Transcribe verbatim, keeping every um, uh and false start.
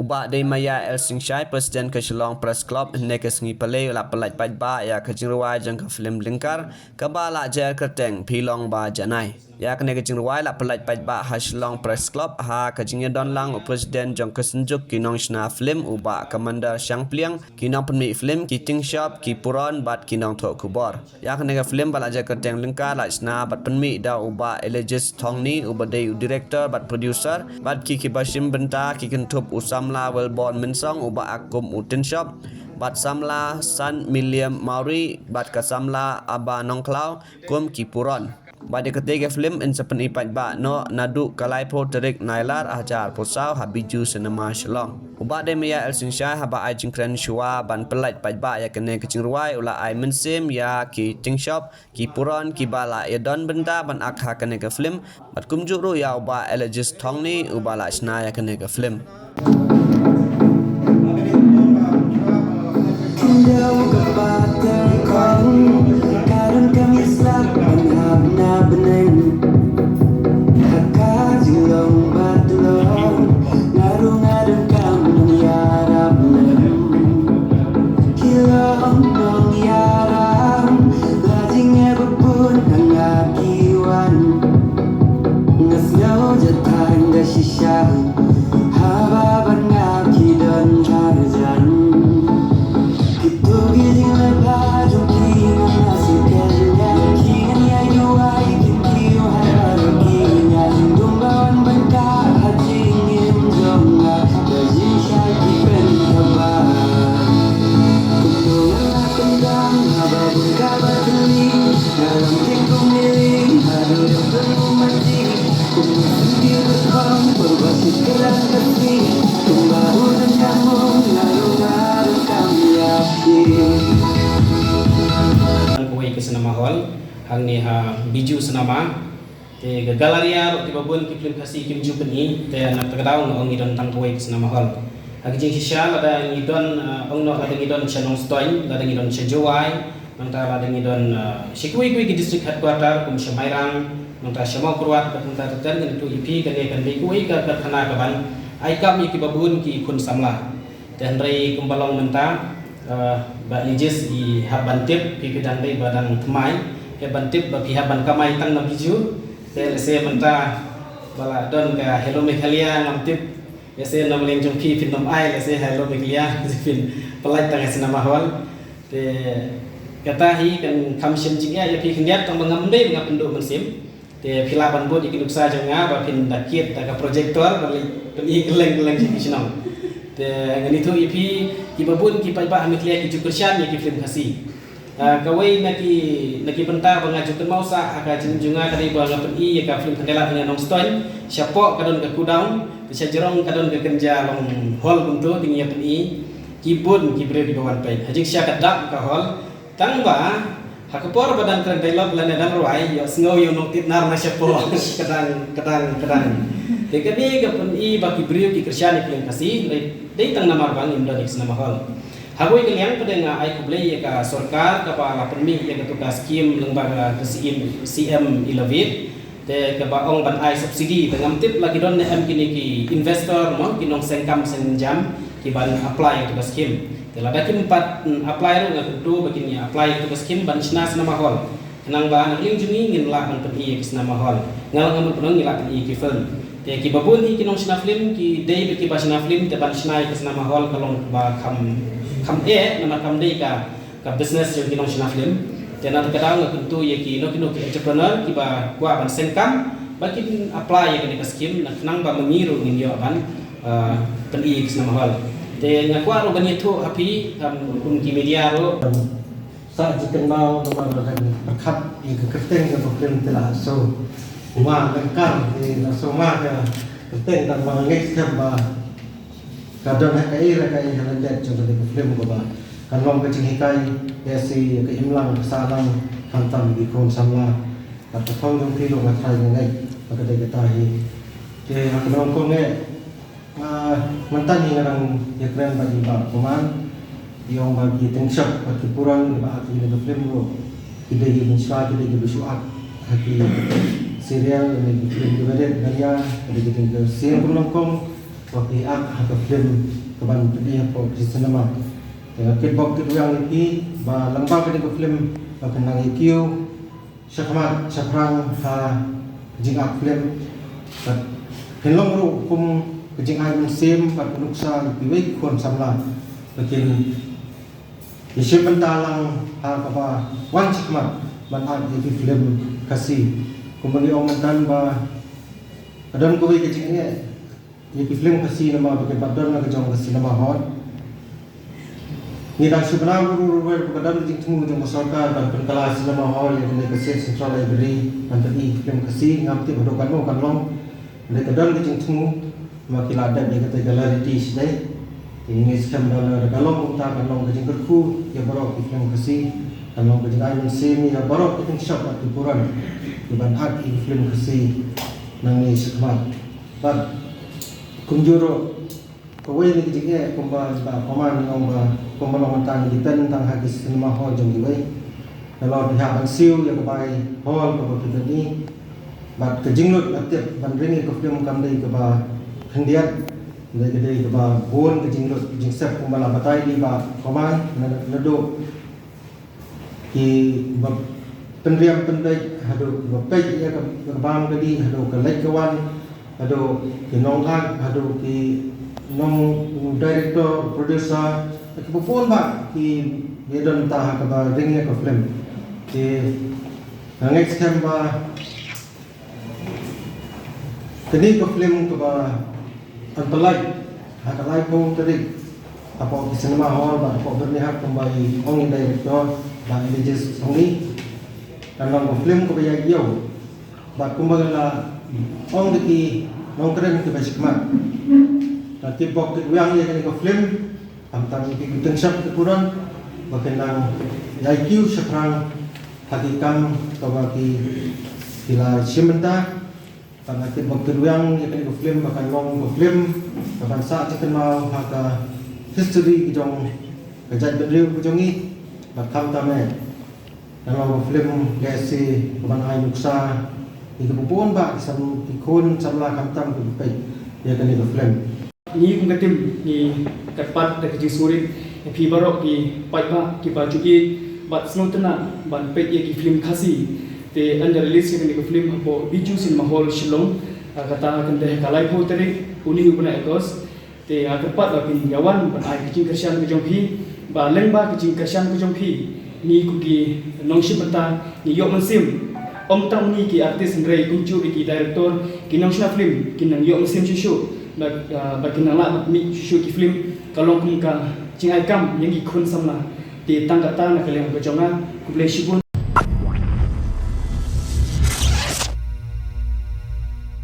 Bah Deimaia L Singshai, President ka Shillong Press Club, hynne ka sngi Palei u la pyllait paidbah ïa ka jingrwai jong ka film Lyngkar, kaba la jer kyrteng Phi Long Ba Janai. Ïa kane ka jingrwai la pyllait paidbah ha Shillong Press Club ha ka jingïadon lang u President jong ka Synjuk ki Nongshna Film u Bah Commander Shangpliang, ki nongpynmih film, ki tyngshop, ki puron bad ki nongthoh khubor. Ïa kane ka film ba la jer kyrteng Lyngkar la shna bad pynmih da u Bah Elijah Thongni uba dei u director bad producer, bad ki kiba shim bynta ki kynthup u samla Wellborn Mynsong uba ak kum u tyngshop, bad samla San Milliam Mawrie bad ka samla Aba Nongkhlaw kum ki puron. Bad ïa katei ka film yn sa pyni paidbah noh naduh ka laiphew tarik Nailar arhajar arphew saw ha Bijou Cinema Shillong. U Bah Deimaia L Singshai haba ai jingkren shuwa ban pyllait paidbah ïa kane ka jingrwai u la ai mynsiem ïa ki tyngshop, ki puron kiba la ïadon bynta ban ak ha kane ka film, bad kumjuh ruh ïa u Bah Elijah Thongni uba la shna ïa kane ka film. Nga sngew jatang da shisha haba ban ngap ki don harjan. Kitu ki jingleh ba jong ki nga na sike jingeh ki ngan ïa duwai ki ki u hai ba ki nga jingdum ba wan ban ka ha jingim jong nga da jingshai ki pen ka ba. Kumno nga pyndam haba bun ka ba tuli nga lam ki kum miling haduh ïa tulu mati. Kawei ka cinema hall hangne ha Bijou Cinema. Te ka gallery ruh kiba bun ki film Khasi kim ju pyni, te na kata ka daw nga ong ngi don tang kawei ka cinema hall. Ha ka jingshisha lada ngi don, ah, ong noh lada ngi don sha Nongstoiñ, lada ngi don sha Jowai, nangta lada ngi don, ah, sha kiwei kiwei ki district headquarter kum sha Mairang, nangta sha Mawkyrwat, bad nangta ter ter ngan ïathuh ïa phi kane kan dei kawei ka karkhana kaban ai kam ïa kiba bun ki khun samla. Te hynrei kumba long mynta, eh, ba Elijah i hap ban tip, phi phi dang dei ba dang thymmai, hap ban tip ba phi hap ban kamai tang na Bijou. Te lehse mynta ba la don ka Hello Meghalaya ngam tip. Lehse na mleng jong phi phin ym ai, lehse Hello Meghalaya phin pyllait tang ha cinema hall. Te kata hi kan kham shim jingeh ïa phi khyndiat tang ba ngam dei ba nga pynduh mynsiem. Te phi lah ban bud ïa ki nuksa jong nga ba phin da kit da ka projector ban leit pyni kylleng kylleng sha ki shnong. Te ngan ïathuh ïa phi, kiba bun ki paidbah ha Meghalaya ki ju kyrshan ïa ki film Khasi. Ah, kawei na ki, na ki bynta ba nga ju kynmaw sah ha ka jingim jong nga ka dei ba nga pyni ïa ka film Khyndailad Hangne Nongstoiñ. Shapoh ka don ka godown, te shajrong ka don ka kynja long hall kumto, te ngi ïa pyni. Ki bun ki briew kiba wan peit. Ha jingshisha ka dap ka hall. Tang ba ha ka por ba dang kren dialogue lane dang rwai, ïohsngew ïa u nongtip nar na shapoh. Kdang, kdang, kdang. Te kane ka pyni ba ki briew ki kyrshan ïa ki film Khasi, dei, dei tang namar ba ngim don ïa ka cinema hall. Ha kawei ka liang pat nga ai khublei ïa ka sorkar kaba la pynmih ïa katu ka skim lyngba ka C M, C M Elevate. Te kaba ong ban ai subsidy, te ngam tip la ki don ne em kine ki investor mo, ki nongseng kam seng jam, ki ban apply ïa katu ka skim. Te lada kim pat, mm, apply ruh nga kyntu ba kin ïa apply ïa katu ka skim ban shna cinema hall. Khnang ba na ka liang jong ngi ngin lah ban pyni ïa ki cinema hall. Nga la ngam pynong ngi lah pyni ïa ki film. Te kiba bun hi ki nongshna film, ki dei ba kiba shna film, te ban shna ïa ka cinema hall ka long ba kham, kham eh, namar kam dei ka ka business jong ki nongshna film. Te na kata ka daw nga kyntu ïa kino kino ki entrepreneur kiba kwah ban seng kam ba kin apply ïa kane ka skim, na khnang ba ma ngi ruh ngin ïoh ban, ah, pyni ïa ka cinema hall. Te nga kwah ruh ban ïathuh ha phi, um, kum ki media ruh. Sa ji kynmaw namar ba kan pyrkhat ïa ka kyrteng ka film te la so. Wa kan kar te la so ma ka kyrteng tang ba ngi skhem ba ka don ha kaei re kaei ha lyndet jong kane ka film kaba kan long ka jinghikai, ïa shi ka imlang ka sahlang khamtam ki khun samla. Bad ka thong jong phi ruh nga tharai nga ngeit ba ka dei kata hi. Te ha ka nyngkong eh, ah, mynta hi nga dang ïakren bad i Bah Command, i ong ba ki tyngshop bad ki puron kiba ak ha kane ka film ruh ki dei kiba mynshuwa, ki dei kiba shu ak ha ki serial, ki dei ki film kiba rit ba ria, ki dei ki tyngshop. Sien ka nyngkong Ba phi act ha ka film kaban pyni hapoh ki cinema. Te nga kitbok kitwiang ïa phi ba lyngba kane ka film ba phin nang ïa kiew shakhmat shaphrang ha ka jingakt film. Bad phin long ruh kum ka jingai mynsiem bad ka nuksa ïa kiwei ki khun samla ba kin ïa shim bynta lang ha kaba wan shakhmat ban act ïa ki film Khasi. Kumba ngi ong mynta ba ka don kawei ka jingeh ïa ki film Khasi namar ba kim pat don la ka jong ka cinema hall. Ngi dang shu bna ruh ruh ruh ba ka don ka jingthmu jong ka sorkar ban pynkylla cinema hall ïa kane ka State Central Library ban pyni ki film Khasi. Ngam tip haduh katno kan long. Hynrei ka don ka jingthmu, ma ki la dep ïa kata ka lariti sdei. Te ngi skhem ba lada ka long kumta kan long ka jingkyrkhu ïa baroh ki film Khasi, kan long ka jingai mynsiem ïa baroh ki tyngshop bad ki burom kiban act ïa ki film Khasi nangne shakhmat. Bad kumjuh ruh kawei na ki jingeh kumba i Bah Koman i ong ba kumba long mynta ngi depend tang ha ki cinema hall jong kiwei. Nalor phi hap ban siew ïa ka bai hall kaba phi pyni. Bad ka jinglut nga tip ban ring ïa ka film kam dei kaba khyndiat. Dei ka dei kaba bun ka jinglut jingsep kumba la batai i Bah Koman na, naduh kiba pynriam pynbeit haduh kiba peit ïa ka, ka bam ka dih haduh ka leit ka wan haduh ki nongakt haduh ki nong director, producer, kiba bun bah ki ïadon ta ha kaba ring ïa ka film. Te nga ngeit skhem ba kane ka film kaba yn pynlait ha ka laiphew tarik hapoh ki cinema hall bad hapoh Byrnihat kumba i ong i director Bah Elijah Songni. Kan long ka film kaba ïaid ïew bad kumba la ong da ki nongkren kiba shakmat. Nga kitbok kitwiang ïa kane ka film. Khamtam ïa ki tyngshop ki burom ba kin nang ïai kiew shaphrang ha ki kam kaba ki, ki la shim bynta. Bad nga kitbok kitwiang ïa kane ka film ba kan long ka film kaban sah jingkynmaw ha ka history ka jong ka jaitbynriew ka jong ngi. Bad khamtam eh Nalor ka film ka essay kaban ai nuksa ïa kiba bun bah ki sam, ki khun samla khamtam kiba peit ïa kane ka film. Ngi kum ka team ngi kyrpad da ka jingsngewrit ïa phi baroh ki paidbah kiba ju ïeit bad sngewtynnat ban peit ïa ki film Khasi. Te ynda release ïa kane ka film hapoh Bijou Cinema Hall Shillong, ah, kata kan dei ha ka laiphew tarik une u bnai August. Te nga kyrpad ba phin ïa wan ban ai ka jingkyrshan ka jong phi, ba lyngba ka jingkyrshan ka jong phi ngi kum ki nongshim bynta ngi ïoh mynsiem. Ym tang ngi ki artist hynrei kumjuh ki director, ki nongshna film kin nang ïoh mynsiem shuh shuh. Ba, ah, ba kin nang lah ban mih shuh shuh ki film, ka long kum ka jingai kam ïa ngi khun samla. Te tang kata na ka liang ka jong nga, khublei shibun.